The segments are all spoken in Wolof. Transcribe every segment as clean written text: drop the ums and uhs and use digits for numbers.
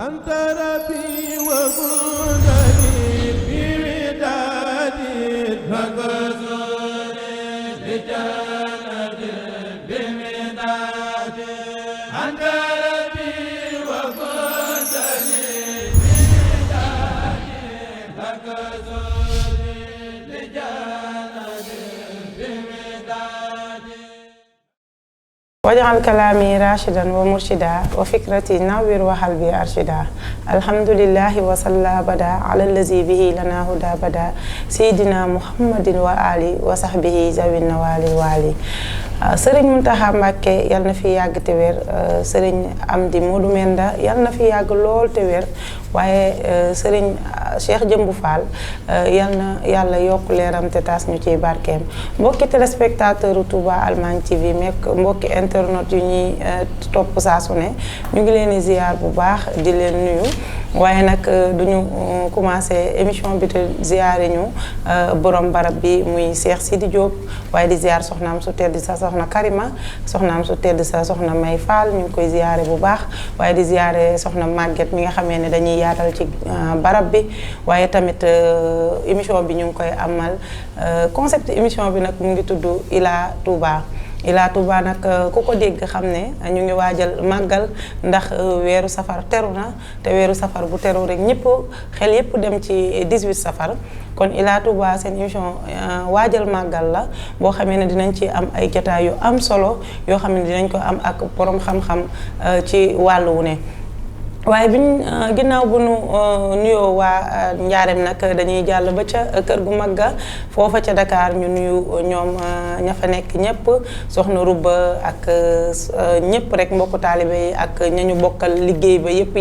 أنت ربي وجودني بودادي فكسوني لجنة بمدادي أنت ربي وجودني بودادي فكسوني لجنة بمدادي واجعل كلامي راشدا ومرشدا وفكرتي نوّر وقلبي أرشدا الحمد لله وصلى بدا على الذي به لنا هدى بدا سيدنا محمد وآله وصحبه ذوي النوال والي sëriñ Mountakha Mbacké yal na fi yàgg te wér sëriñ Amdi Modou Menda yal na fi yàgg lool te wér waaye sëriñ Cheikh Jëmbu Fall yal na yàlla yokk leeram te taas ñu ciy barkeem mbokki téléspectateur Touba Allemagne TV mekk mbokki internet yu ñuy topp saa su ne ñu ngi leen di ziar bu baax di leen nuyu waaye nag duñu commencé émission bi te ziare ñu borom barab bi muy Cheikh Sidi Diop waaye di ziar soxnaam su tedd sa soxna Karima soxnaam su tedd sa soxna May Fall ñu ngi koy ziare bu baax waaye di ziare soxna Maguette mi nga xamee ne dañuy yaatal ci barab bi waaye tamit émission bi ñu ngi koy amal concept émission bi nag mu ngi tudd Ila Touba Ila Touba nag ku ko dégg xam ne ñu ngi waajal màggal ndax weeru safar teru na te weeru safar bu teru rek ñëpp xel yëpp dem ci 18 safar kon Ila Touba seen émission waajal màggal la boo xamee ne dinañ ci am ay jotaay yu am solo yoo xam ne dinañ ko am ak borom xam-xam ci wàllu wu ne waaye biñ ginnaaw bu nu nuyoo waa Njaareem nag dañuy jàll ba ca kër gu magga foofa ca Dakar ñu nuyu ñoom ña fa nekk ñëpp soxna Ruba ak ñëpp rek mbokku taalibe yi ak ñañu bokkal liggéey ba yëpp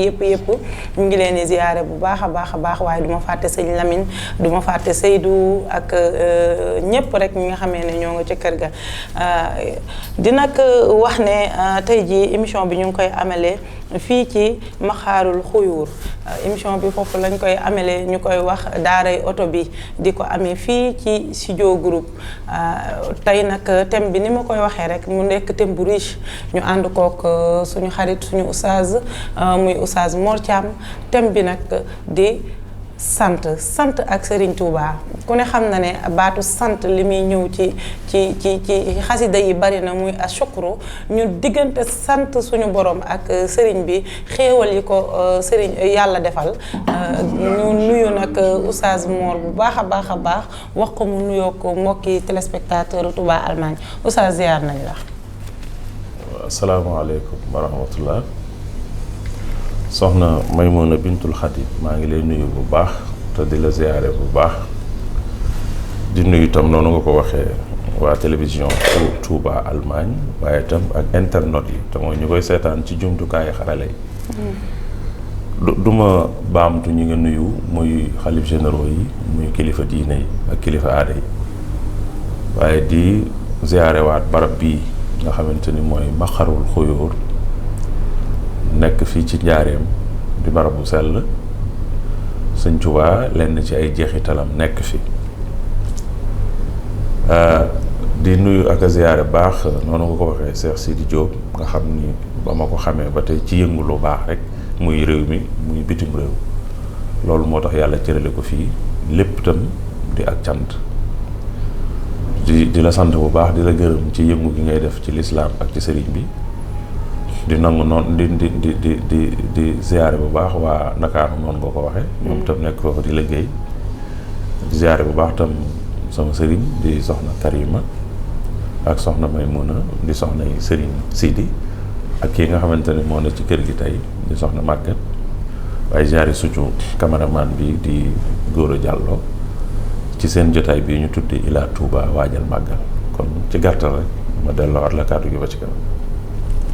ñu ngi leen di ziyaare bu baax a baax waaye duma fàtte sëñ Lamine duma fàtte Seydou ak ñëpp rek ñi nga xamee ne ñoo nga ca kër ga di nag wax ne tey jii émission bi ñu ngi koy amalee fii ci Maxaarul Xuyuur émission bi foofu lañ koy amalee ñu koy wax daaray oto bi di ko amee fii ci studio groupe tey nag thème bi ni ma koy waxee rek mu nekk thème bu riche ñu ànd kook suñu xarit suñu oustaz muy oustaz Mor Thiam thème bi nag di sant ak Serigne Touba ku ne xam na ne baatu sant li muy ñëw ci xasida yi bari na muy ashukru ñu diggante sant suñu borom ak Serigne bi xéewal yi ko Serigne yàlla defal ñu nuyu nag oustaz Mor bu baax a baax wax ko mu nuyoo ko mbokki téléspectateur Touba Allemagne oustaz ziar nañ la. asalaamaaleykum wa rahmatullah soxna Maymuna Bintul Xadim maa ngi lay nuyu bu baax te di la ziyaare bu baax di nuyu itam noonu nga ko waxee waa télévision Touba Allemagne waaye itam ak internet yi te mooy ñu koy seetaan ci jumtukaayu xarale yi du ma baamtu ñi nga nuyu muy xalif généraux yi muy kilifa diine yi ak kilifa aada yi waaye di ziyaare waat barab bii nga xamante ni mooy Maxarul Xuyuur nekk fii ci Njaareem di barab bu sell Sëñ Tuubaa lenn ci ay jeexitalam nekk fi di nuyu ak a ziyaare baax noonu nga ko waxee Cheikh Sidi Diop nga xam ni ba ma ko xamee ba tey ci yëngu lu baax rek muy réew mi muy bitim réew loolu moo tax yàlla cërale ko fii lépp itam di ak cant di la sant bu baax di la gërëm ci yëngu gi ngay def ci lislaam ak ci sëriñ bi di nangu noonu di ziyaare bu baax waa Ndakaaru noonu nga ko waxee ñoom tam nekk foofu di liggéey di ziyaare bu baax tam sama sëriñ di soxna Karima ak soxna Maymuna di soxna yi sëriñ Sidi ak kii nga xamante ne moo ne ci kër gi tey di soxna Maguette waaye ziyaare suñu cameraman bi di Gora Diallo ci seen jotaay bii ñu tuddi Ila Touba waajal màggal kon ci gàttal rek ma delloo la kàddu gi ba ci kanam.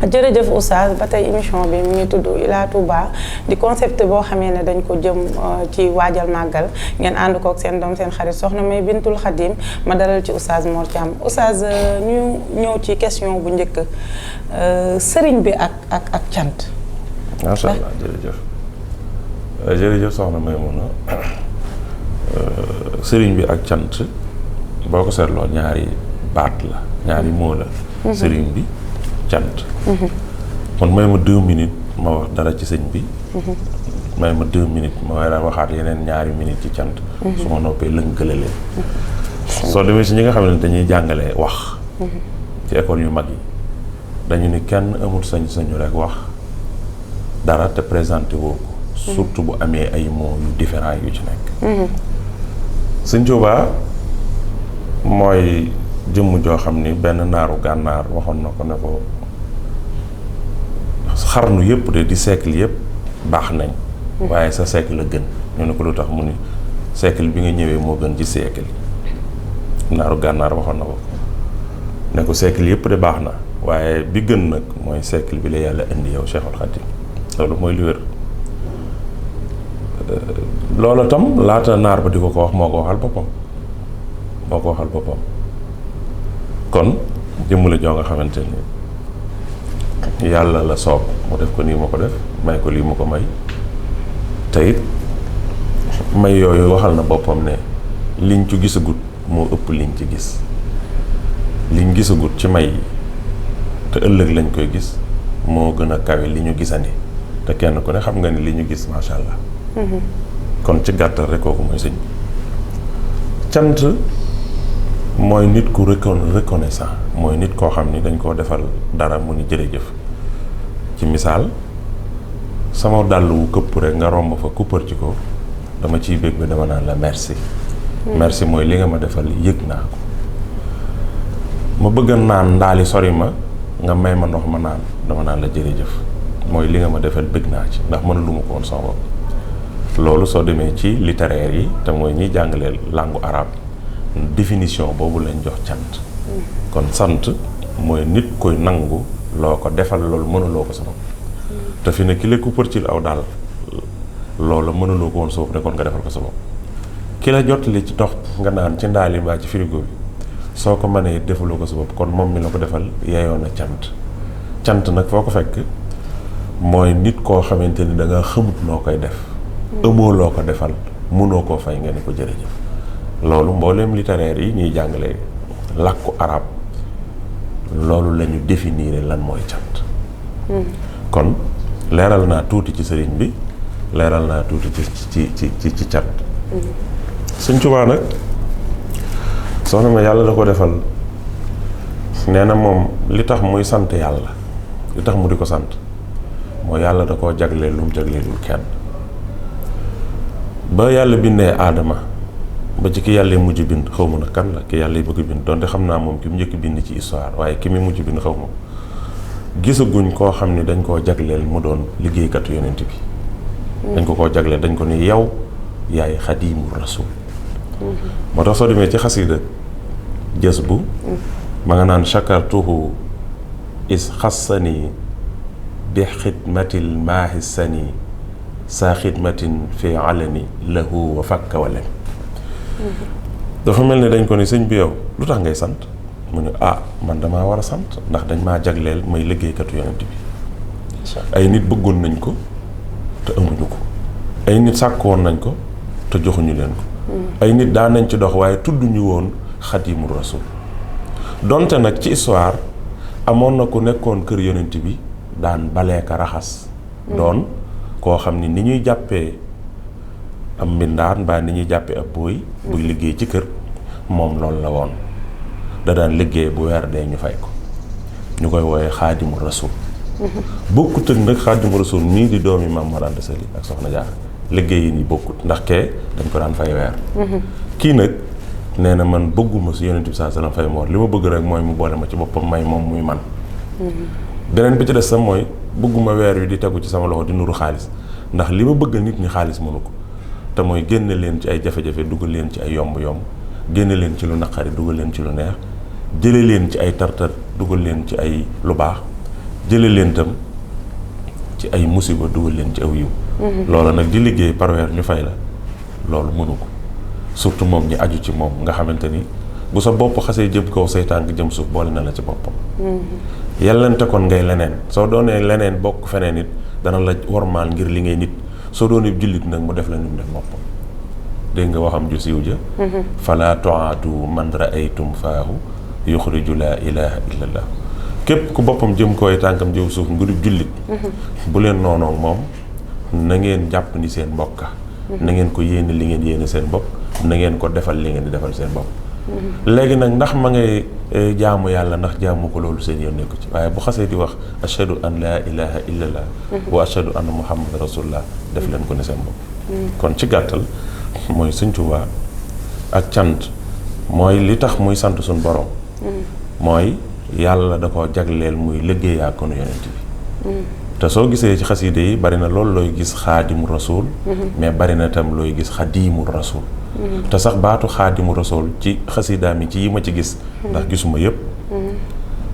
jërëjëf oustaz ba tey émission bi mu ngi tudd Ila Touba di concept boo xamee ne dañ ko jëm ci waajal màggal ngeen ànd kook seen doom seen xarit soxna May Bintul Xadim ma dalal ci oustaz Mor Thiam oustaz ñu ñëw ci question bu njëkk sëriñ bi ak cant. macha allah jërëjëf soxna Maymuna sëriñ bi ak cant boo ko seetloo ñaari baat la ñaari moo la. sëriñ bi cant. kon may ma 2 minutes ma wax dara ci sëñ bi may ma 2 minutes ma war a waxaat yeneen 2 minutes ci cant su ma noppee lënkale leen soo demee si ñi nga xam ne dañuy jàngale wax ci école yu mag yi dañu ni kenn amul sañ-sañu rek wax dara te présenté woo ko surtout bu amee ay mots yu différents yu ci nekk Sëñ Tuubaa mooy jëmm joo xam ni benn naaru gànnaar waxoon na ko ne ko xarnu yëpp de di siècle yëpp baax nañ waaye sa siècle la gën ñu ne ko lu tax mu ni siècle bi nga ñëwee moo gën ci siècle naaru gànnaar waxoon na ko ne ko siècle yëpp de baax na waaye bi gën nag mooy siècle bi la yàlla indi yow Cheikhul Khadim loolu mooy lu wér loola tam laata naar ba di ko wax moo ko waxal boppam kon jëmm la joo nga xamante ni yàlla la soob mu def ko nii ma ko def may ko lii mu ko may te it may yooyu waxal na boppam ne liñ ci gisagut moo ëpp liñ ci gis liñ gisagut ci may te ëllëg lañ koy gis moo gën a kawe li ñu gisandi te kenn ku ne xam nga ni li ñu gis macha allah. kon ci gàttal rek kooku mooy sëñ bi cant mooy nit ku reconnaissant mooy nit koo xam ni dañ koo defal dara mu ni jërëjëf ci misaal sama dàll wu këpp rek nga romb fa kuppar ci ko dama ciy bég bi dama naan la merci. merci mooy li nga ma defal yëg naa ko ma bëgg a naan ndaali sori ma nga may ma ndox ma naan dama naan la jërëjëf mooy li nga ma defal bëgg naa ci ndax mëna lu ma ko woon sama bopp loolu soo demee ci littéraire yi te mooy ñiy jàngaleel langue arabe définition boobu lañ jox cant kon sant mooy nit koy nangu loo ko defal loolu mënuloo ko sa bopp te fi ne ki la ku përcil aw daal loolu mënuloo ko woon sa bopp ne kon nga defal ko sa bopp ki la jottali ci dox nga naan ci ndaali mbaa ci frigo bi soo ko mënee defaloo ko sa bopp kon moom mi la ko defal yeyoon na cant nag foo ko fekk mooy nit koo xamante ni da nga xamut noo koy def ëmoo loo ko defal mënoo koo fay nga ne ko jërëjëf loolu mbooleem littéraire yi ñuy jàngale làkku arab loolu la ñu définir lan mooy cant kon leeral naa tuuti ci sëriñ bi leeral naa tuuti ci cant Sëñ Tuubaa nag soxna ma yàlla da ko defal nee na moom li tax muy sant yàlla li tax mu di ko sant mooy yàlla da koo jagleel lu mu jagleelul kenn ba yàlla bindee aadama ba ci ki yàlla mujj bind xaw ma nag kan la ki yàlla bëgg bind donte xam naa moom ki mu njëkk bind ci histoire waaye ki mu mujj bind xaw ma gisaguñ koo xam ni dañ koo jagleel mu doon liggéeykatu yonent bi dañ ko koo jagleel dañ ko ni yow yaay xadiimu rasul moo tax soo demee ci xasida jës bu ma nga naan chakartuhu is xassani bi xidmatil maahi sani saa xidmatin fi alani lahu wa fakka wala dafa mel ni dañ ko ni sëñ bi yow lu tax ngay sant mu ne man damaa war a sant ndax dañ maa jagleel may liggéeykatu yonent bi ay nit bëggoon nañ ko te amuñu ko ay nit sàkkoon nañ ko te joxuñu leen ko ay nit daan nañ ci dox waaye tudduñu woon xadimu rasul donte nag ci histoire amoon na ku nekkoon kër yonent bi daan baleeka raxas doon koo xam ni ñuy jàppee am mbindaan mbaa ni ñuy jàppee ab booy buy liggéey ci kër moom loolu la woon da daan liggéey bu weer dee ñu fay ko ñu koy wooyee xaadimu rasul bokkut ak nag xaadimu rasul mii di doomi Maam Mor Anta Sali ak Soxna Jaara liggéey yi ni bokkut ndax kee dañ ko daan fay weer kii nag nee na man bëgguma si yonent bi sallallahu alayhi wasallam fay moor li ma bëgg rek mooy mu boole ma ci boppam may moom muy man beneen bi ci des sax mooy bëgguma weer wi di tegu ci sama loxo di nuru xaalis ndax li ma bëgg nit ñi xaalis mënu ko te mooy génne leen ci ay jafe-jafe dugal leen ci ay yomb-yomb génne leen ci lu naqari dugal leen ci lu neex jële leen ci ay tartar dugal leen ci ay lu baax jële leen tam ci ay musiba dugal leen ci aw yiw loolu nag di liggéey par weer ñu fay la loolu mënu ko surtout moom ñi aju ci moom nga xamante ni bu sa bopp xasee jëm kaw say tànk jëm suuf boole na la ci boppam yellante kon ngay leneen soo doonee leneen bokk feneen it dana la wormaal ngir li ngay nit soo doonee jullit nag mu def la ni mu def boppam dégg nga waxam ju siiw ja fala tuaatu man raaytum faahu yuxriju laa ilaha illallah képp ku boppam jëm koy tànkam jëm suuf ngir jullit bu leen noonoo moom na ngeen jàpp ni seen mbokka na ngeen ko yéene li ngeen yéene seen bopp na ngeen ko defal li ngeen di defal seen bopp léegi nag ndax ma ngay jaamu yàlla ndax jaamu ko loolu seen yoon nekku ci waaye bu xasee di wax ashhadu an laa ilaha illallah wa ashhadu anna muhammad rasulullah def leen ko ne seen bopp kon ci gàttal mooy Sëñ Tuubaa ak cant mooy li tax muy sant suñ borom mooy yàlla da ko jagleel muy liggéeyaa ko nu yonent bi te soo gisee ci xaside yi bari na loolu looy gis xaadimu rasul mais bari na tam looy gis xadiimu rasul te sax baatu xaadimu rasul ci xasidaam yi ci yi ma ci gis ndax gisuma yëpp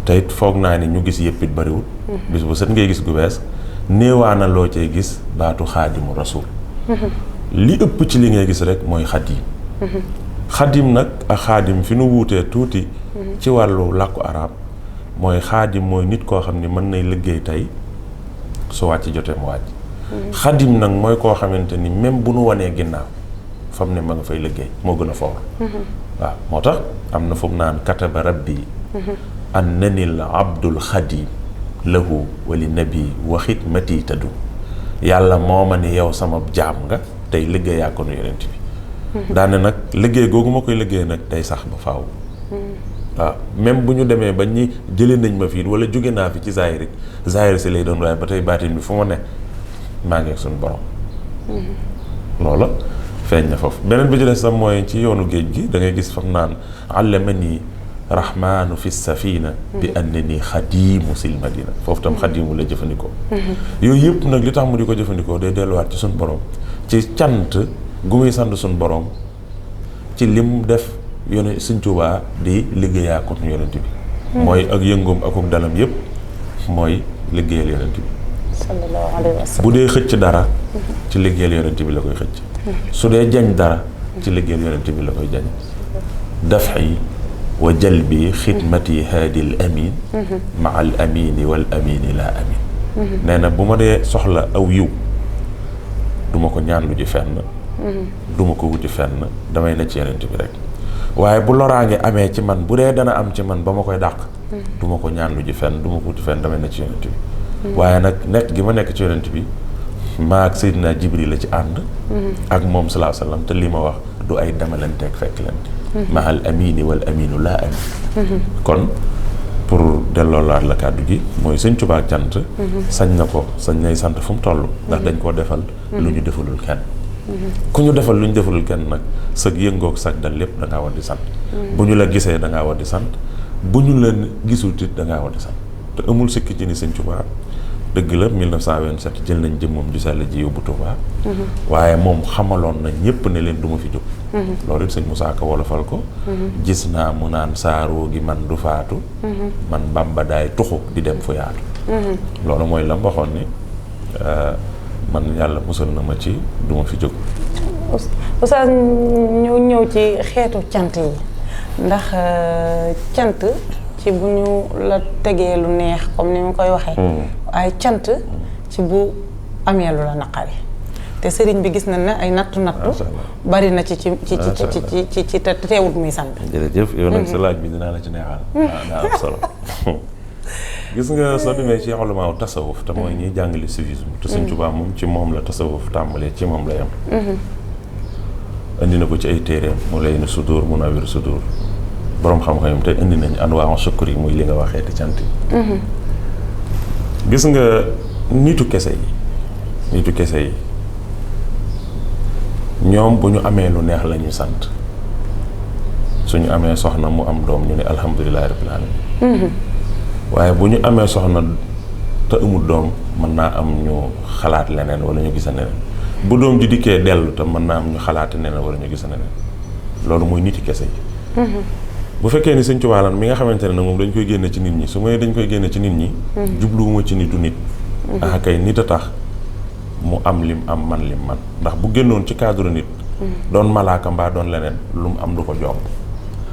te it foog naa ni ñu gis yëpp it bariwul bis bu set ngay gis gu bees néewaana loo cee gis baatu xaadimu rasul li ëpp ci li ngay gis rek mooy xadiim xadim nag ak xaadim fi nu wuutee tuuti ci wàllu làkku arab mooy xaadim mooy nit koo xam ni mën nay liggéey tey su wàcc jotee mu wàcc xadim nag mooy koo xamante ni même bu nu wanee ginnaaw fam ne ma nga fay liggéey moo gën a foor waaw moo tax am na fu mu naan kataba rabbi annanil abdul xadim lahu wali nabi wa xidmati tadu yàlla moo ma ni yow sama jaam nga tey liggéeyaa ko nu yonent bi daane nag liggéey googu ma koy liggéey nag day sax ba faaw waaw même bu ñu demee ba ñi jëlee nañ ma fii wala jóge naa fi ci zahir si lay doon waaye ba tey baatin bi fu ma ne maa ngi suñu borom loola feeñ na foofu beneen bi ci des sax mooy ci yoonu géej gi da ngay gis fam naan allamani rahmaanu fi safina bi annani xadiimu sil madina foofu tam xadiimu la jëfandikoo yooyu yëpp nag li tax mu di ko jëfandikoo day delluwaat ci suñu borom ci cant gu muy sant suñu borom ci lim def yone Sëñ Tuubaa di liggéeyaa ko yonent bi mooy ak yëngoom akuk dalam yëpp mooy liggéeyal yonent bi sallallahu alayhi wa sallam bu dee xëcc dara ci liggéeyal yonent bi la koy xëcc su dee jañ dara ci liggéeyal yonent bi la koy jañ daf'i wa jalbi xidmati haadil amin maa al amini wal amini laa amin nee na bu ma dee soxla aw yiw duma ko ñaan lu ji fenn duma ko wuti fenn damay ne ci yonent bi rek waaye bu loraange amee ci man bu dee dana am ci man ba ma koy dàq duma ko ñaan lu ji fenn duma ko wuti fenn damay ne ci yonent bi waaye nag nekk gi ma nekk ci yonent bi maa ak Seydina Jibril la ci ànd ak moom salaa sallam te li ma wax du ay demalanteeg fekk leen ma al amini wal aminu laa amin kon pour delloo la kàddu gi mooy Sëñ Tuubaa cant sañ na ko sañ nay sant fu mu toll ndax dañ koo defal lu ñu defalul kenn ku ñu defal lu ñu defalul kenn nag sag yëngoog sag dal lépp da ngaa war di sant bu ñu la gisee da ngaa war di sant bu ñu la gisul tit da ngaa war di sant te amul sikki ci ni Sëñ Tuubaa dëgg la 1927 jël nañ jëmmam ju sell ji yóbbu Tuubaa waaye moom xamaloon na ñëpp ne leen du ma fi jóg loolu it sëñ Musaa Ka wolofal ko gis naa mu naan saaroo gi man du faatu man Bàmba daay tuxu di dem fu yaatu loolu mooy la mu waxoon ni man yàlla musal na ma ci du ma fi jóg Oustaz ñu ñëw ci xeetu cant yi ndax cant ci bu ñu la tegee lu neex comme ni mu koy waxee waaye cant ci bu amee lu la naqari te sëriñ bi gis na ne ay nattu bari na ci te teewut muy sant. jërëjëf yow nag sa laaj bi dinaa la ci neexal daa am solo gis nga soo demee ci ulamaaw tasawuf te mooy ñuy jàngale suffisme te Sëñ Tuubaa moom ci moom la tasawuf tàmbalee ci moom la yem indi na ko ci ay téeréem mu lay na sudur munawwir sudur boroom xam-xam te indi nañ anwaa sukkur yi muy li nga waxee te cant yi gis nga nitu kese yi ñoom bu ñu amee lu neex la ñuy sant suñu amee soxna mu am doom ñu ne alhamdulillahi rabbil alamin waaye bu ñu amee soxna te amul doom mën naa am ñu xalaat leneen wala ñu gisa neneen bu doom ji dikkee dellu te mën naa am ñu xalaati neneen wala ñu gisa neneen loolu mooy niti kese yi bu fekkee ni Sëñ Tuubaa mi nga xamante ne nag moom dañ koy génne ci nit ñi su may dañ koy génne ci nit ñi jubluwuma ci nitu nit kay nit a tax mu am lim am man lim man ndax bu génnoon ci cadre nit doon malaaka mbaa doon leneen lu mu am du ko jomb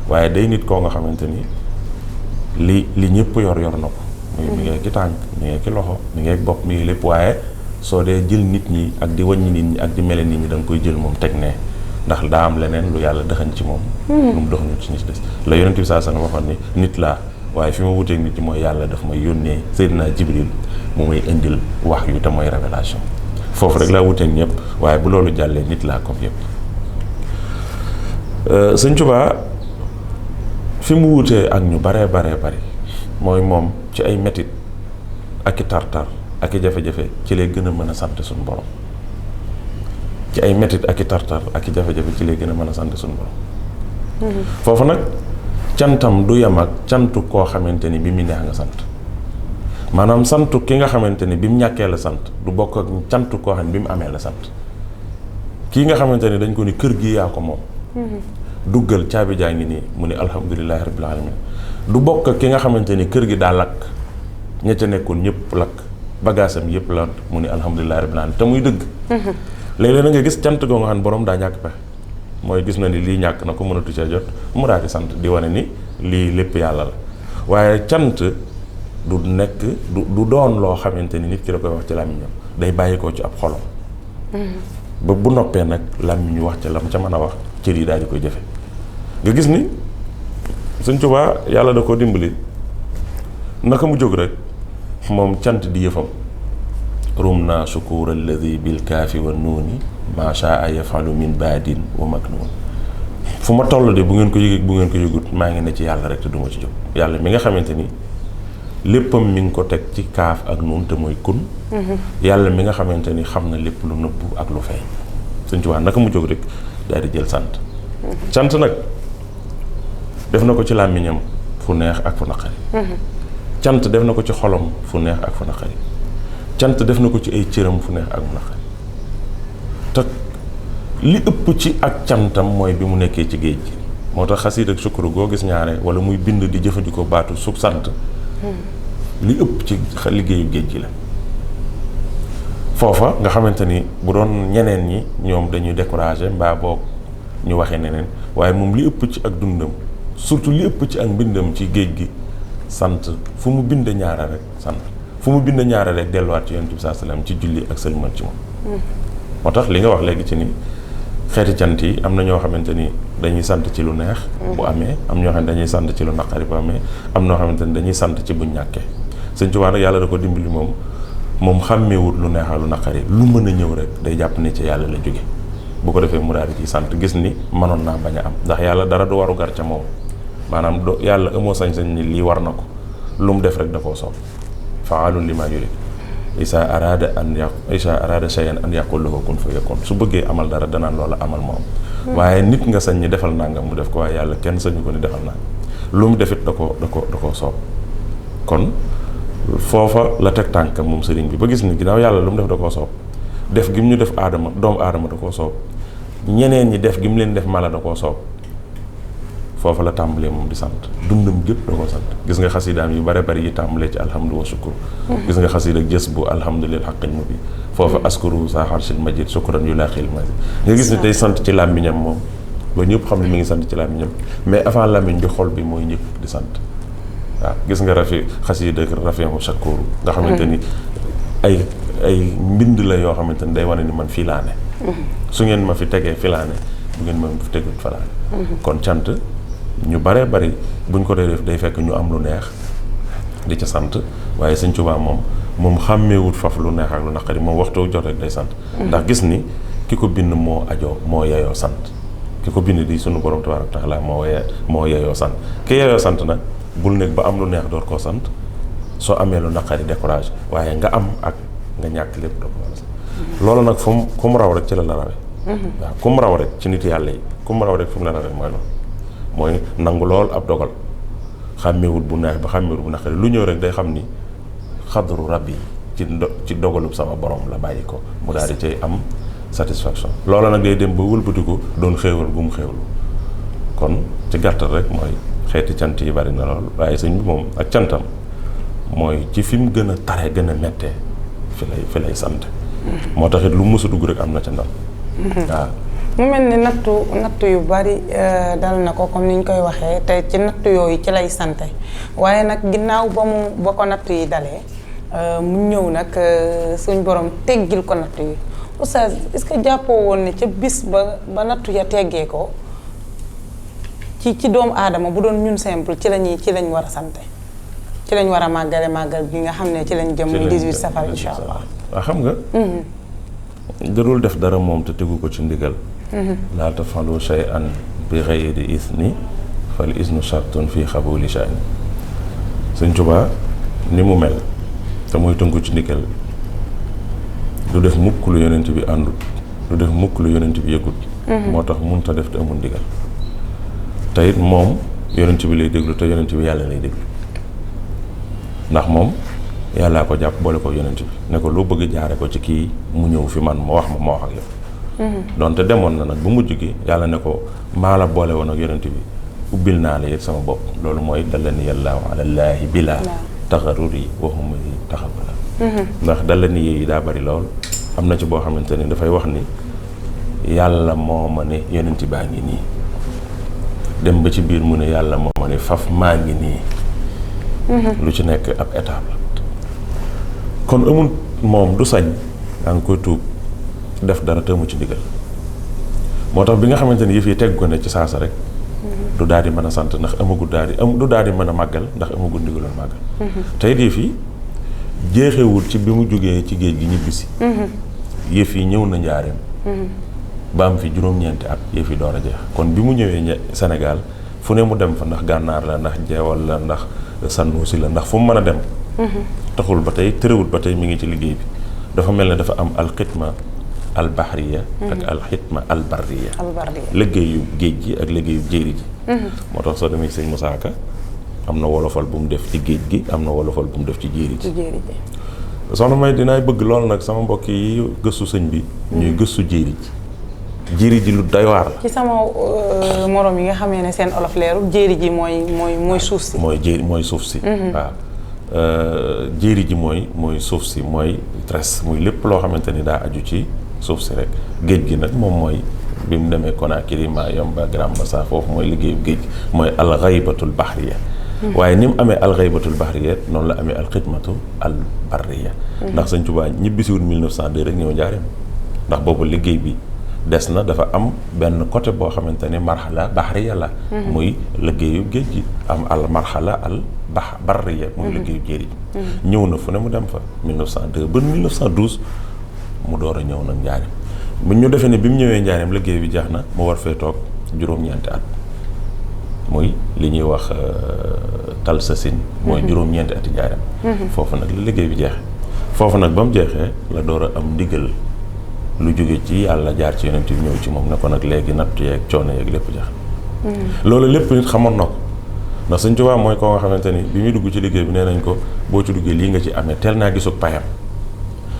waaye day nit koo nga xamante ni li ñëpp yor na ko muy mi ngi ki tànk mi ngi ki loxo mi ngi bopp mi ngi lépp waaye soo dee jël nit ñi ak di wàññi nit ñi ak di mele nit ñi da nga koy jël moom teg ne ndax daa am leneen lu yàlla dëxañ ci moom lu mu doxañu ci nit des la yonent bi saa sana waxoon ni nit laa waaye fi ma wuteeg nit ñi mooy yàlla daf may yónnee Seydina Jibril mu may indil wax yu te mooy révélation foofu rek laa wuteeg ñëpp waaye bu loolu jàllee nit laa comme yëpp. Sëñ Tuubaa fi mu wutee ak ñu baree bari mooy moom ci ay metit ak i tartar ak i jafe-jafe ci lay gën a mën a sant suñu borom ci ay metit ak i tartar ak i jafe-jafe ci lay gën a mën a sant suñu borom. foofu nag cantam du yem ak cantu koo xamante ni bi mu neex nga sant maanaam santu ki nga xamante ni bi mu ñàkkee la sant du bokk ak cantu koo xam ne bi mu amee la sant kii nga xamante ni dañ ko ni kër gi yaa ko moom. duggal caabi jaa ngi nii mu ni alhamdulillahi rabbil alamin du bokk ak ki nga xamante ni kër gi daa lakk ña ca nekkoon ñëpp lakk bagaasam yëpp la mu ni alhamdulillahi rabbil alamin te muy dëgg. léeg-léeg na nga gis cant goo nga xam ne borom daa ñàkk pexe mooy gis na ni lii ñàkk na ko mënatu cee jot mu daal di sant di wane ni lii lépp yàlla la waaye cant du nekk du doon loo xamante ni nit ki da koy wax ci làmmiñam day bàyyi ko ci ab xolam. ba bu noppee nag làmmiñ ñu wax ca lam ca mën a wax cër yi daal di koy jëfe nga gis ni Sëñ Tuubaa yàlla da koo dimbali naka mu jóg rek moom cant di yëfam rum naa sukuur alladi bil kaafi wa nuuni maa shaa yafalu min baadin wa maknuun fu ma toll de bu ngeen ko yëgee bu ngeen ko yëgut maa ngi ne ci yàlla rek te duma ci jóg yàlla mi nga xamante ni léppam mi ngi ko teg ci kaaf ak nuun te mooy kun yàlla mi nga xamante ni xam na lépp lu nëbbu ak lu feeñ Sëñ Tuubaa naka mu jóg rek daal di jël sant nag def na ko ci làmmiñam fu neex ak fu naqari cant def na ko ci xolom fu neex ak fu naqari cant def na ko ci ay cëram fu neex ak fu naqari te li ëpp ci ak cantam mooy bi mu nekkee ci géej gi moo tax xasiid ak sukuru goo gis ñaare wala muy bind di jëfandikoo baatu sub sant li ëpp ci liggéeyu géej gi la foofa nga xamante ni bu doon ñeneen ñi ñoom dañuy découragé mbaa boog ñu waxee neneen waaye moom li ëpp ci ak dundam surtout li ëpp ci ak mbindam ci géej gi sant fu mu bind ñaara rek sant fu mu bind ñaara rek delluwaat ci Yonent bi sallallahu alayhi wasallam ci julli ak sëlmal ci moom moo tax li nga wax léegi ci ni xeeti cant yi am na ñoo xamante ni dañuy sant ci lu neex bu amee am ñoo xam ne dañuy sant ci lu naqari bu amee am ñoo xamante ni dañuy sant ci buñ ñàkkee Sëñ Tuubaa nag yàlla da ko dimbali moom xàmmeewut lu neex ak lu naqari lu mën a ñëw rek day jàpp ni ci yàlla la jóge bu ko defee mu daal di ciy sant gis ni mënoon naa bañ a am ndax yàlla dara du waru gar ca moom maanaam yàlla amoo sañ-sañ ni lii war na ko lu mu def rek da koo soob fa'aalun limaa yurid isa arada shay'an an yaqul lahu kun fayakun su bëggee amal dara danaan loola amal moom waaye nit nga sañ ni defal nangam mu def ko waaye yàlla kenn sañu ko ni defal nangam lu mu defit da koo soob kon foofa la teg tànkam moom sëriñ bi ba gis ni ginnaaw yàlla lu mu def da koo soob def gi mu ñu def aadama doomu aadama da koo soob ñeneen ñi def gi mu leen def mala da koo soob foofa la tàmbalee moom di sant dundam gépp da koo sant gis nga xasidaam yu bare bari yi tàmbalee ci alhamdu wa sukkur gis nga xasida jës bu alhamdulil haqqil mubin foofa askuru sa harsil majid sukkuran yu laaxil majid nga gis ni tey sant ci làmmiñam moom ba ñëpp xam ne mi ngi sant ci làmmiñam mais avant làmmiñ bi xol bi mooy njëkk di sant waaw gis nga xasida rafihu shakuru nga xamante ni ay mbind la yoo xamante ni day wane ni man fii laa ne su ngeen ma fi tegee fi laa ne bu ngeen ma fi tegul fa laa ne kon cant ñu bare bari buñ ko dee def day fekk ñu am lu neex di ca sant waaye Sëñ Tuubaa moom xàmmeewut faf lu neex ak lu naqari moom waxtu jot rek day sant ndax gis ni ki ko bind moo yeyoo sant ki ko bind di sunu borom tabaaraka wa taala moo yeyoo sant ki yeyoo sant nag bul nekk ba am lu neex door koo sant soo amee lu naqari décourage waaye nga am ak nga ñàkk lépp doo ko war a sant loolu nag fu mu raw rek ci la rawe waaw ku mu raw rek ci nit yàlla yi ku mu raw rek fu mu la rawe mooy loolu mooy nangu lool ab dogal xàmmewul bu neex ba xàmmewul bu naqari lu ñëw rek day xam ni xadru rabbi ci dogalub sama borom la bàyyi ko mu daal di cay am satisfaction loola nag day dem ba wëlbatiku doon xéewal bu mu xéewlu kon ci gàttal rek mooy xeeti cant yi bari na lool waaye sëñ bi moom ak cantam mooy ci fi mu gën a tare gën a mettee fi lay sant moo tax it lu mës a dugg rek am na ca ndam waaw mu mel ni nattu yu bari dal na ko comme ni ñu koy waxee te ci nattu yooyu ci lay sante waaye nag ginnaaw ba ko nattu yi dalee mu ñëw nag suñ borom teggil ko nattu yi oustaz est-ce que jàppoo woon ne ca bis ba nattu ya teggee ko ci doomu aadama bu doon ñun simple ci lañ war a sante ci lañ war a màggale màggal bi nga xam ne ci lañ jëm muy 18 safar incha allah. waaw xam nga. darul def dara moom te tegu ko ci ndigal. laa tafalu shay'an bi ghayri isni fal isnu shartun fii xabuli sha'ni. Sëñ Tuubaa ni mu mel te muy tënku ci ndigal du def mukk lu yonent bi àndut du def mukk lu yonent bi yëgut. moo tax mënut a def te amul ndigal. te it moom yonent bi lay déglu te yonent bi yàlla lay déglu ndax moom yàllaa ko jàpp boole ko yonent bi ne ko loo bëgg jaare ko ci kii mu ñëw fi man ma wax ak yow. donte demoon na nag bu mujj gi yàlla ne ko maa la boole woon ak yonent bi ubbil naa la it sama bopp loolu mooy dallani yàllaahu alallaahi bila taxaruri waxuma yi taxabala ndax dallani yi daa bari lool am na ci boo xamante ni dafay wax ni yàlla moo ma ne yonent baa ngi nii dem ba ci biir mu ne yàlla moo ma ne faf maa ngi nii lu ci nekk ab étape la kon amul moom du sañ daa nga koy tuub def dara te mu ci ndigal moo tax bi nga xamante ni yëf yi teg ko ne ci saasa rek du daal di mën a sant ndax amagul daal di du daal di mën a màggal ndax amagul ndigaloon màggal tey yëf yi jeexewul ci bi mu jógee ci géej gi ñibbisi yëf yi ñëw na njaareem ba am fi juróom-ñeenti at yëf yi door a jeex kon bi mu ñëwee Sénégal fu ne mu dem fa ndax gànnaar la ndax jeewal la ndax Sanusi la ndax fu mu mën a dem taxul ba tey tërëwul ba tey mi ngi ci liggéey bi dafa mel ne dafa am alxitma albahriya ak alxitma albarriya liggéeyu géej gi ak liggéeyu jéeri ji moo tax soo demee sëñ Moussa Ka am na wolofal bu mu def ci géej gi am na wolofal bu mu def ci jéeri ji soxna May dinaay bëgg lool nag sama mbokk yi gëstu sëñ bi ñuy gëstu jéeri ji lu doy waar la ci sama morom yi nga xamee ne seen olof leerul jéeri ji mooy suuf si mooy suuf si waaw jéeri ji mooy suuf si mooy tres muy lépp loo xamante ni daa aju ci suuf si rek géej gi nag moom mooy bi mu demee Conakry Mayomba Grand Bassam foofu mooy liggéeyu géej gi mooy alxaybatul bahriya waaye ni mu amee alxaybatul bahriya noonu la amee alxidmatu albarriya ndax Sëñ Tuubaa ñibbisiwul 1902 rek ñëw njaareem ndax boobu liggéey bi des na dafa am benn côté boo xamante ni marxala bahriya la muy liggéeyu géej gi am al marxala al barriya muy liggéeyu jéeri ji ñëw na fu ne mu dem fa 1902 ba 1912 mu door a ñëw nag njaareem bu ñu defee ne bi mu ñëwee njaareem liggéey bi jeex na mu war fee toog juróom-ñeenti at muy li ñuy wax talsasin mooy juróom-ñeenti ati njaareem foofu nag la liggéey bi jeexee foofu nag ba mu jeexee la door a am ndigal lu jóge ci yàlla jaar ci yonent bi ñëw ci moom ne ko nag léegi nattu yeeg coono yeeg lépp jeex loolu lépp nit xamoon na ko ndax Sëñ Tuubaa mooy koo nga xamante ni bi muy dugg ci liggéey bi nee nañ ko boo ci duggee lii nga ci amee teel naa gisug payam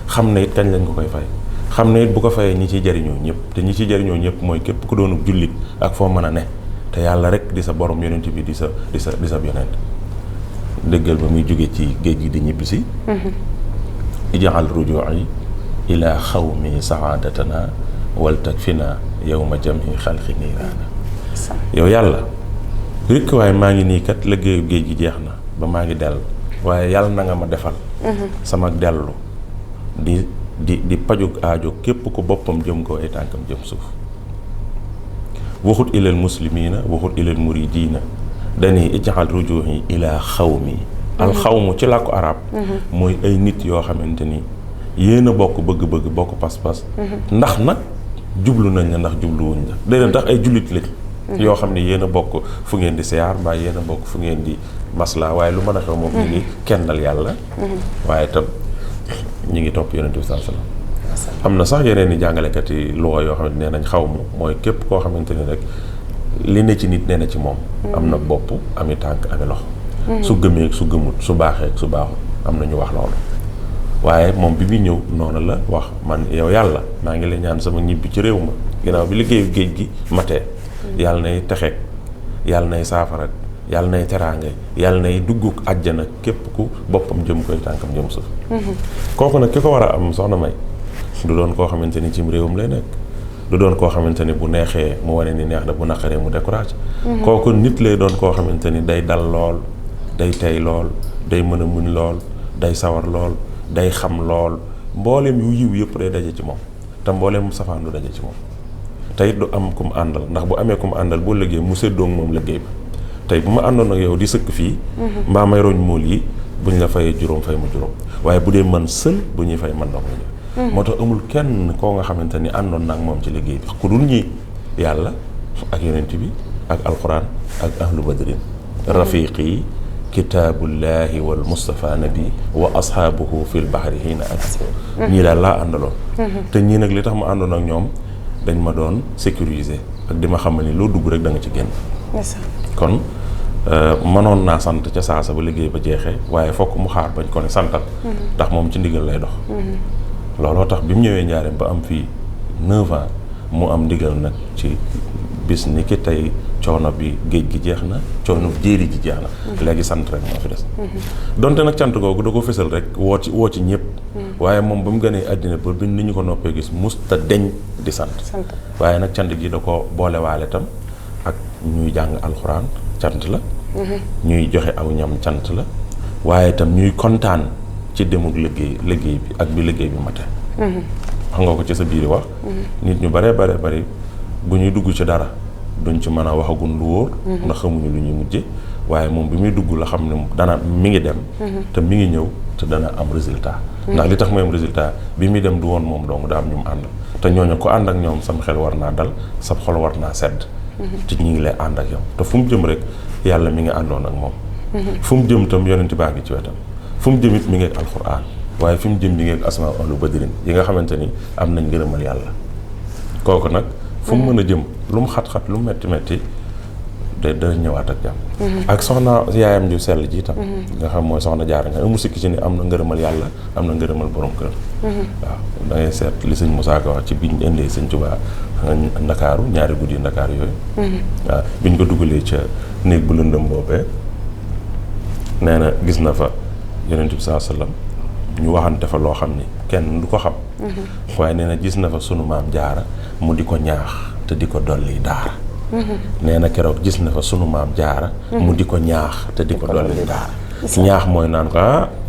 xam ne it kañ lañ ko koy fay xam ne it bu ko fayee ñi ciy jariñoo ñëpp te ñi ciy jariñoo ñëpp mooy képp ku doonub jullit ak foo mën a ne te yàlla rek di sa borom yonent bi di sa yonent dëggal ba muy jóge ci géej gi di ñibbisi ijaal rujuu'i ila xawmi saadatana wal takfina yawma jam'i xalqi niiraana yow yàlla rekk waaye maa ngi nii kat liggéeyu géej gi jeex na ba maa ngi dellu waaye yàlla na nga ma defal sama dellu di pajug aajo képp ku boppam jëm ko ay tànkam jëm suuf waxut ilal muslimina waxut ilal muridina dañuy ijaal rujuu'i ila xawmi alxawmu ci làkku arab mooy ay nit yoo xamante ni yéen a bokk bëgg-bëgg bokk pas-pas ndax nag jublu nañ la ndax jubluwuñ la déedéet ndax ay jullit lañ yoo xam ne yéen a bokk fu ngeen di siyaar mbaa yéen a bokk fu ngeen di masla waaye lu mën a xew moom ñu ngi kennal yàlla waaye itam ñu ngi topp yonent bi sallallahu alayhi wasallam am na sax yeneen i jàngalekat yi luwa yoo xam ne nee nañ xaw ma mooy képp koo xamante ni rek li ne ci nit nee na ci moom am na bopp ami tànk ami loxo su gëmee su gëmut su baaxee su baaxut am na ñu wax loolu waaye moom bi muy ñëw noonu la wax man yow yàlla maa ngi lay ñaan sama ñibbi ci réew ma ginnaaw bi liggéeyu géej gi matee yàlla nay texeeg yàlla nay saafara yàlla nay teraange yàlla nay dugguk àjjana képp ku boppam jëm koy tànkam jëm suuf kooku nag ki ko war a am soxna May du doon koo xamante ni cim réewam lay nekk du doon koo xamante ni bu neexee mu wane ni neex na bu naqaree mu découragé kooku nit lay doon koo xamante ni day dal lool day tey lool day mën a muñ lool day sawar lool day xam lool mboolem yu yiw yëpp day daje ci moom te mboolem safaan du daje ci moom tey du am ku mu àndal ndax bu amee ku mu àndal boo liggéey mu séddoog moom liggéey ba tey bu ma àndoon ak yow di sëkk fii mbaa may roñ mool yi bu ñu la fayee juróom fay mu juróom waaye bu dee man sël bu ñuy fay man dong la moo tax amul kenn koo nga xamante ni àndoon na ak moom ci liggéey bi ku dul ñi yàlla ak yonent bi ak alquran ak ahlu badrin rafiqi kitaabullahi wal mustafa nabi wa ashaabuhu fil bahri hiina ak ñii daal laa àndaloon te ñii nag li tax ma àndoon ak ñoom dañ ma doon sécuriser ak di ma xamal ni loo dugg rek da nga ci génn kon mënoon naa sant ca saasa ba liggéey ba jeexee waaye fokk mu xaar bañ ko ne santal ndax moom ci ndigal lay dox looloo tax bi mu ñëwee njaareem ba am fii 9 ans mu am ndigal nag ci bis ni ki tey coono bi géej gi jeex na coono jéeri ji jeex na léegi sant rek moo fi des donte nag cant googu da ko fësal rek woo ci ñëpp waaye moom ba mu gënee àddina ba bi ni ñu ko noppee gis musta deñ di sant waaye nag cant gi da ko boolewaale tam ak ñuy jàng alxuraan cant la ñuy joxe aw ñam cant la waaye tam ñuy kontaan ci demuk liggéey bi ak bi liggéey bi mate xam nga ko ci sa biir wax nit ñu bare bari bu ñuy dugg ci dara duñ ci mën a waxagun lu wóor ndax xamuñu lu ñuy mujje waaye moom bi muy dugg la xam ne dana mi ngi dem te mi ngi ñëw te dana am résultat ndax li tax mooy am résultat bi muy dem du woon moom dong daa am ñu mu ànd te ñooñu ko ànd ak ñoom sam xel war naa dal sa xol war naa sedd te ñu ngi lay ànd ak yow te fu mu jëm rek yàlla mi ngi àndoon ak moom fu mu jëm tam yonent baa ngi ci wetam fu mu jëm it mi ngi ak alxuraan waaye fi mu jëm mi ngi ak asmaa ahlu badrin yi nga xamante ni am nañ ngërëmal yàlla kooku nag fu mu mën a jëm lu mu xat-xat lu mu metti dana ñëwaat ak jàmm ak soxna yaayam ju sell ji itam nga xam mooy soxna Jaara nga amu sikki ci ni am na ngërëmal yàlla am na ngërëmal borom kër waaw da ngay seet li sëñ Moussa Ka wax ci biñ indee sëñ Tuubaa ndakaaru ñaari guddi ndakaaru yooyu waaw biñ ko dugalee ca néeg bu lëndëm boobee nee na gis na fa yonent bi saa sallam ñu waxante fa loo xam ni kenn du ko xam waaye nee na gis na fa sunu maam Jaara mu di ko ñaax te di ko dolli daara nee na keroog gis na fa sunu maam Jaara mu di ko ñaax te di ko dolli daara ñaax mooy naan ko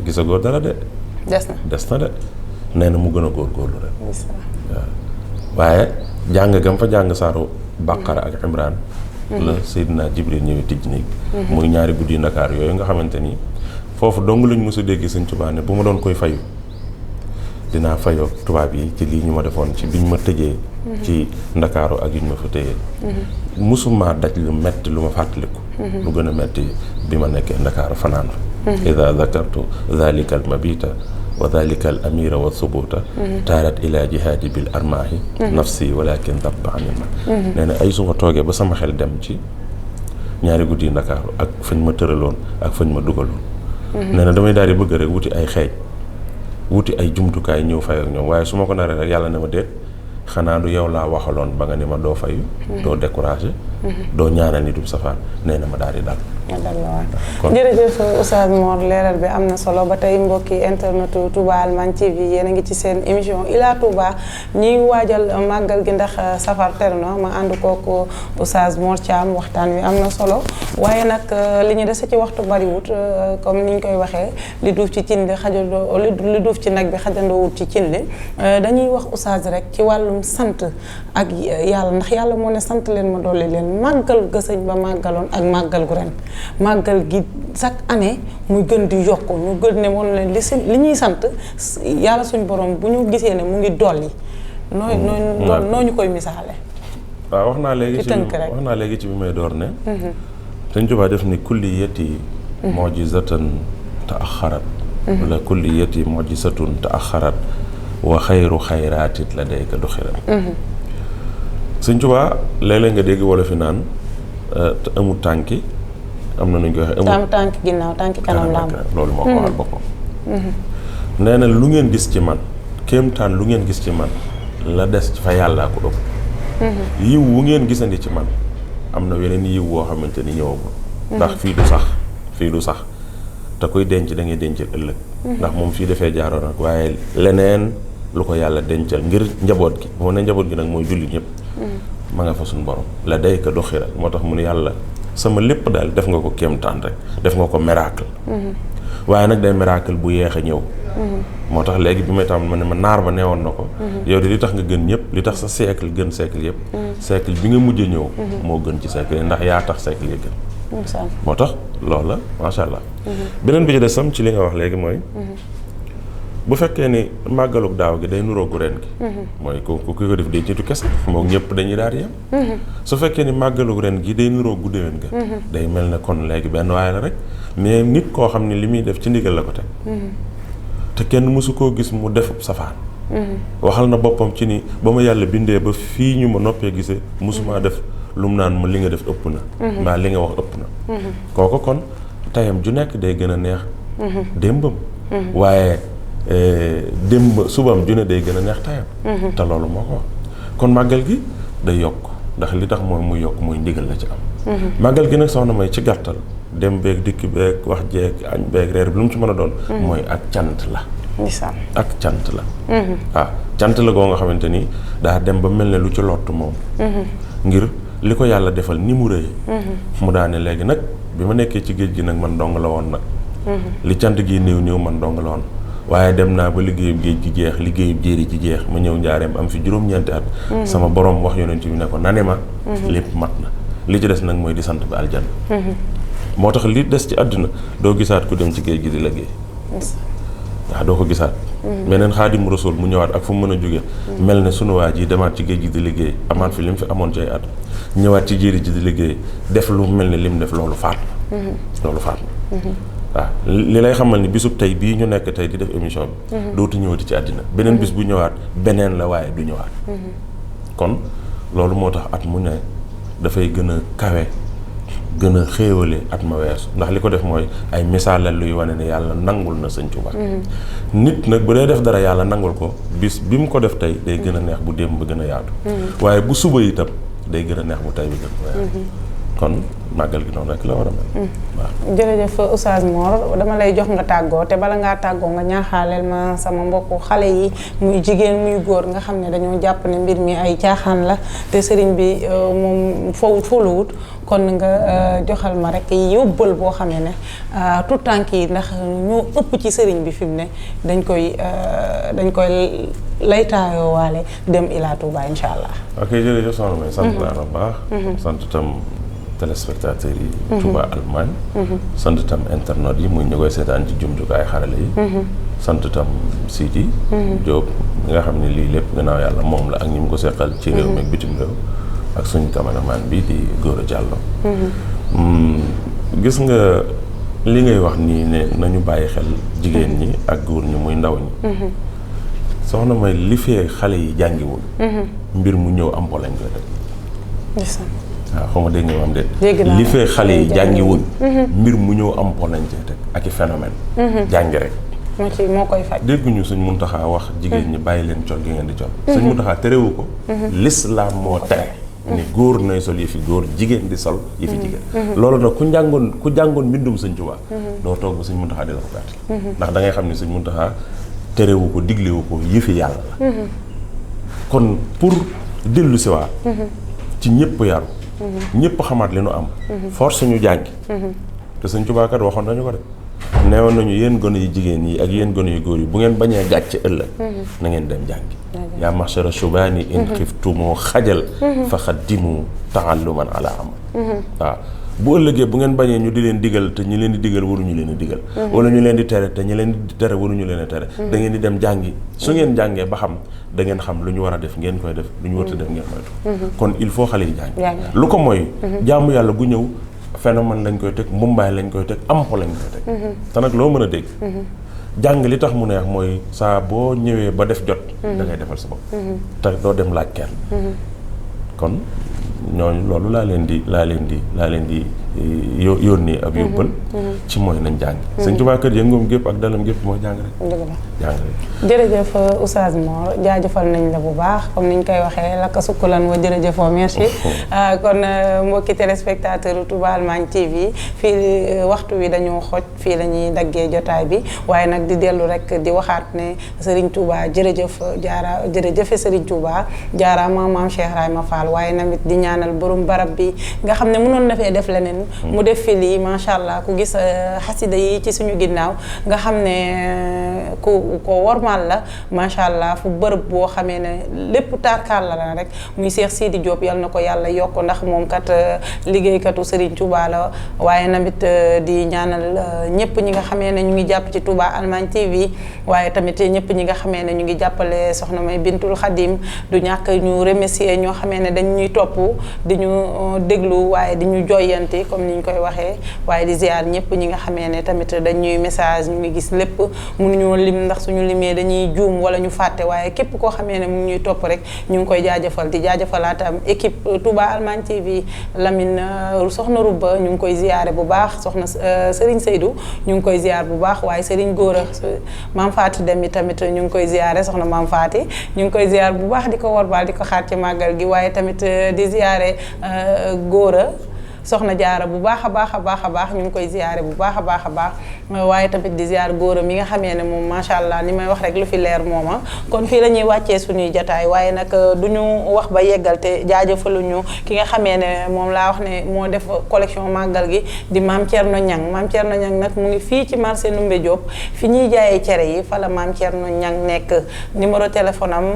gisagoo dara de des na de nee na mu gën a góorgóorlu rek waaw waaye jàng gam fa jàng saaru Baqara ak Imraan la Seydina Jibril ñëwee tijj néeg muy ñaari guddi Ndakaar yooyu nga xamante ni foofu dong lañ mos a dégg Sëñ Tuubaa ne bu ma doon koy fayu dinaa fayoo tubaab yi ci lii ñu ma defoon ci biñ ma tëjee ci Ndakaaru ak yi ñu ma fa tëjee musuma daj lu metti lu ma fàttaliku lu gën a metti bi ma nekkee Ndakaaru fanaan fa ida dakartu dhalika al mabita wa dhalika al amira wa thubuta taarat ila jihaadi bil armaahi nafsi walakin dabba anil ma nee na ay su ma toogee ba sama xel dem ci ñaari guddi Ndakaaru ak fañ ma tëraloon ak fañ ma dugaloon nee na damay daal di bëgg rek wuti ay xeej wuti ay jumtukaay ñëw fay ak ñoom waaye su ma ko naree rek yàlla ne ma déet xanaa du yow laa waxaloon ba nga ni ma doo fayu doo découragé doo ñaanal nitum safaan nee na ma daal di dal jërëjëf Oustaz Mor leeral bi am na solo ba tey mbokki internet Touba Allemagne TV yéen a ngi ci seen émission Ila Touba ñi waajal màggal gi ndax safar teru na ma ànd kooku Oustaz Mor Thiam waxtaan wi am na solo waaye nag li ñu dese ci waxtu bariwut comme ni ñu koy waxee li duuf ci cin li xajandoo li duuf ci nag bi xajandoowut ci cin li dañuy wax Oustaz rek ci wàllum sant ak yàlla ndax yàlla moo ne sant leen ma dolli leen màggal gësëñ ba màggaloon ak màggal gu ren màggal gi chaque année muy gën di yokk ñu gën ne woon leen li ñuy sant yàlla suñ borom bu ñu gisee ne mu ngi dolli noo ñu koy misaale waaw wax naa léegi ci bi may door ne Sëñ Tuubaa def ni kulliyati mujizatan taaxarat wala kulliyati mujizatun taaxarat wa xayru xayraatit la dayka duxirat Sëñ Tuubaa léeg-léeg nga dégg wala fi naan te amul tànki am na nuñ koy waxee amul tànki ginnaaw tànki kanam la am loolu moo ko waxal boppam nee na lu ngeen gis ci man kéemtaan lu ngeen gis ci man la des fa yàllaa ko ëpp yiw wu ngeen gisandi ci man am na weneen yiw woo xamante ni ñëwagul ndax fii du sax te kuy denc da ngay dencal ëllëg ndax moom fii dafee jaaroon nag waaye leneen lu ko yàlla dencal ngir njaboot gi moo ne njaboot gi nag mooy julli ñëpp ma nga fa suñu borom la day ka doxira moo tax mu ne yàlla sama lépp daal def nga ko kéemtaan rek def nga ko miracle waaye nag day miracle bu yeex a ñëw moo tax léegi bi may tam ma ne ma naar ba neewoon na ko yow de li tax nga gën ñëpp li tax sa siècle gën siècle yëpp siècle bi nga mujj ñëw moo gën ci siècle yi ndax yaa tax siècle yi gën moo tax loolu la macha allah. beneen bi ci des sam ci li nga wax léegi mooy. bu fekkee ni màggalug daaw gi day nuroog gu ren gi. mooy ku ko def day nitu kese moom ñëpp dañuy daal di yem. su fekkee ni màggalug ren gi day nuroog gu déwén ga. day mel ne kon léegi benn waay la rek mais nit koo xam ne li muy def ci ndigal la ko teg. te kenn mësu koo gis mu def safaan. waxal na boppam ci ni ba ma yàlla bindee ba fii ñu ma noppee gisee mësumaa def lu mu naan ma li nga def ëpp na. mbaa li nga wax ëpp na. kooku kon tayam ju nekk day gën a neex. démbam. waaye démb subam ju ne day gën a neex tayam. te loolu moo ko wax kon màggal gi day yokk ndax li tax mooy muy yokk mooy ndigal la ci am. màggal gi nag soxna may ci gàttal dem beeg dikk beeg wax jeeg añ beeg reer bi lu mu ci mën a doon. mooy ak cant la. ak cant la. waaw cant la goo nga xamante ni daa dem ba mel ne lu ci lott moom. ngir li ko yàlla defal ni mu rëy. mu daane léegi nag bi ma nekkee ci géej gi nag man dong la woon nag. li cant gi néew man dong la woon. waaye dem naa ba liggéeyub géej gi jeex liggéeyub jéeri ji jeex ma ñëw njaareem am fi juróom-ñeenti at. sama borom wax yonent bi ne ko nane ma. lépp mat na li ci des nag mooy di sant bi aljanna. moo tax li des ci àdduna doo gisaat ku dem ci géej gi di liggéey. waaw doo ko gisaat. meneen Xaadimu Rasuul mu ñëwaat ak fu mu mën a jóge mel ne sunu waa ji demaat ci géej gi di liggéey amaat fi li mu fi amoon ci ay at ñëwaat ci jéeri ji di liggéey def lu mel ne li mu def loolu faat na. loolu faat na. waaw li lay xamal ni bisub tey bii ñu nekk tey di def émission bi. dootu ñëwati ci àddina beneen bis bu ñëwaat beneen la waaye du ñëwaat. kon loolu moo tax at mu ne dafay gën a kawe gën a xéewale at ma weesu ndax li ko def mooy ay misaalal luy wane ne yàlla nangul na Sëñ Tuubaa. nit nag bu dee def dara yàlla nangul ko bis bi mu ko def tey day gën a neex bu démb ba gën a yaatu. waaye bu suba itam day gën a neex bu tey bi gën a yaatu. kon màggal gi noonu rek la war a mel. waaw jërëjëf Oustaz Mor dama lay jox nga tàggoo te bala ngaa tàggoo nga ñaaxaaleel ma sama mbokku xale yi muy jigéen muy góor nga xam ne dañoo jàpp ne mbir mi ay caaxaan la te sëriñ bi moom fowluwut kon nga joxal ma rek yóbbal boo xam ne tout tànk yi ndax ñoo ëpp ci sëriñ bi fi mu ne dañ koy laytaayoo waale dem Ila Touba incha allah. ok jërëjëf soxna May sant naa la baax. sant itam téléspectateurs yi. Touba Allemagne. sant itam internet yi muy ñu koy seetaan ci jumtukaay xarale yi. sant itam Sidi Diop nga xam ne lii lépp gannaaw yàlla moom la ak ñi mu ko seqal ci réew mi ak bitim réew ak suñu cameraman bi di Gora Diallo. gis nga li ngay wax nii ne nañu bàyyi xel jigéen ñi ak góor ñi muy ndaw ñi. soxna May li fee xale yi jàngiwul. mbir mu ñëw am po lañ koy teg. waaw xaw ma dégg nga am déet. li fee xale yi jàngiwul. mbir mu ñëw am po lañ koy teg ak i phénomène. jàngi rek. moo koy faj. dégguñu Sëñ Muntaxa wax jigéen ñi bàyyi leen col gi ngeen di col. Sëñ Muntaxa terewu ko. l'islam moo tere. ni góor nay sol yëfi góor jigéen di sol yëfi jigéen. loolu nag ku jàngoon mbindum Sëñ Tuubaa. doo toog ba Sëñ Muntaxa di la ko gàtt. ndax da ngay xam ne Sëñ Muntaxa terewu ko diglewu ko yëfi yàlla la. kon pour dellu si waat ci ñëpp yaru ñëpp xamaat li nu am force ñu jàngi te Sëñ Tuubaa kat waxoon nañu ko de neewoon nañu yéen gone yu jigéen yi ak yéen gone yu góor yi bu ngeen bañee gàcce ëllëg na ngeen dem jàngi yaa maxshara shubaani in xiftumoo xajal fa xaddimu taalluman ala amal waaw bu ëllëgee bu ngeen bañee ñu di leen digal te ñi leen di digal waruñu leen di digal wala ñu leen di tere te ñi leen di tere waruñu leen a tere da ngeen di dem jàngi su ngeen jàngee ba xam da ngeen xam lu ñu war a def ngeen koy def lu ñu warta def ngeen moytu kon il faut xale yi jàngi lu ko mooy jaamu yàlla gu ñëw phénomène lañ koy teg mbumbaay lañ koy teg ampo lañ koy teg te nag loo mën a dégg jàng li tax mu neex mooy saa boo ñëwee ba def jot da ngay defal sa bopp te doo dem laaj kenn kon ñooñu loolu laa leen di yónni ab yóbbal ci mooy nañ jàng Sëñ Tuubaa kër yëngoom gépp ak dalam gépp mooy jàng rek jàng rek jërëjëf Oustaz Mor jaajëfal nañ la bu baax comme niñ koy waxee laka sukkulan wa jërëjëfoo merci kon mbokki téléspectateur Touba Allemagne TV fii waxtu wi dañoo xoj fii la ñuy daggee jotaay bi waaye nag di dellu rek di waxaat ne Serigne Touba jërëjëfe Serigne Touba jaaraama maam Cheikh Rahima Fall waaye namit di ñaanal borom barab bi nga xam ne mënoon na fee def leneen ñun mu def fi lii macha allah ku gis xasida yi ci suñu ginnaaw nga xam ne ku ko wormaal la macha allah fu bërëb boo xamee ne lépp tarkaal la rek muy Cheikh Sidi Diop yal na ko yàlla yokk ndax moom kat liggéeykatu Serigne Touba la waaye namit di ñaanal ñëpp ñi nga xamee ne ñu ngi jàpp ci Touba Allemagne TV waaye tamit ñëpp ñi nga xamee ne ñu ngi jàppale soxna May Bintul Xadim du ñàkk ñu remercier ñoo xamee ne dañ ñuy topp di ñu déglu waaye di ñu joyanti comme ni ñu koy waxee waaye di ziar ñëpp ñi nga xamee ne tamit dañuy message ñu ngi gis lépp mënuñoo lim ndax suñu limee dañuy juum wala ñu fàtte waaye képp koo xamee ne mu ngi ñuy topp rek ñu ngi koy jaajëfal di jaajëfalaat am équipe Touba Allemagne TV Lamine soxna Rubba ñu ngi koy ziare bu baax soxna Serigne Seydou ñu ngi koy ziar bu baax waaye Serigne Gora Maam Faati dem yi tamit ñu ngi koy ziare soxna Maam Faati ñu ngi koy ziar bu baax di ko warbaal di ko xaar ci màggal gi waaye tamit di ziare Gora soxna jaara bu baax a baax a baax a baax ñu ngi koy ziare bu baax a baax a baax waaye tamit di ziar góoram mi nga xamee ne moom macha allah li may wax rek lu fi leer mooma kon fii la ñuy wàccee suñuy jataay waaye nag du ñu wax ba yeggal te jaajëfaluñu ki nga xamee ne moom laa wax ne moo def collection màggal gi di Maam Thierno Niang Maam Thierno Niang nag mu ngi fii ci marché Ndoumbé Diop fi ñuy jaayee cere yi fa la Maam Thierno Niang nekk numéro téléphone am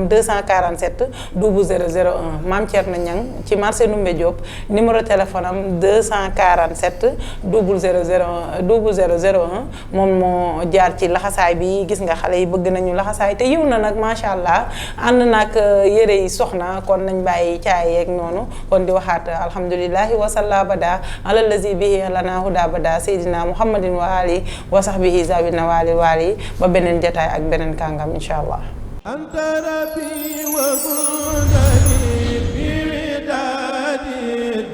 247 0001 Maam Thierno Niang ci marché Ndoumbé Diop numéro téléphone am 247 0001 moom moo jaar ci laxasaay bi gis nga xale yi bëgg nañu laxasaay te yiw na nag macha allah ànd nag yére yi soxna kon nañ bàyyi caay yeeg noonu kon di waxaat alhamdulillahi wasalla bada alallazi bihi lana huda bada seydina muhammadin wa ali wa sahbihi zawina wali wali ba beneen jataay ak beneen kàngam insha allah anta rabbi wa budani bi widadi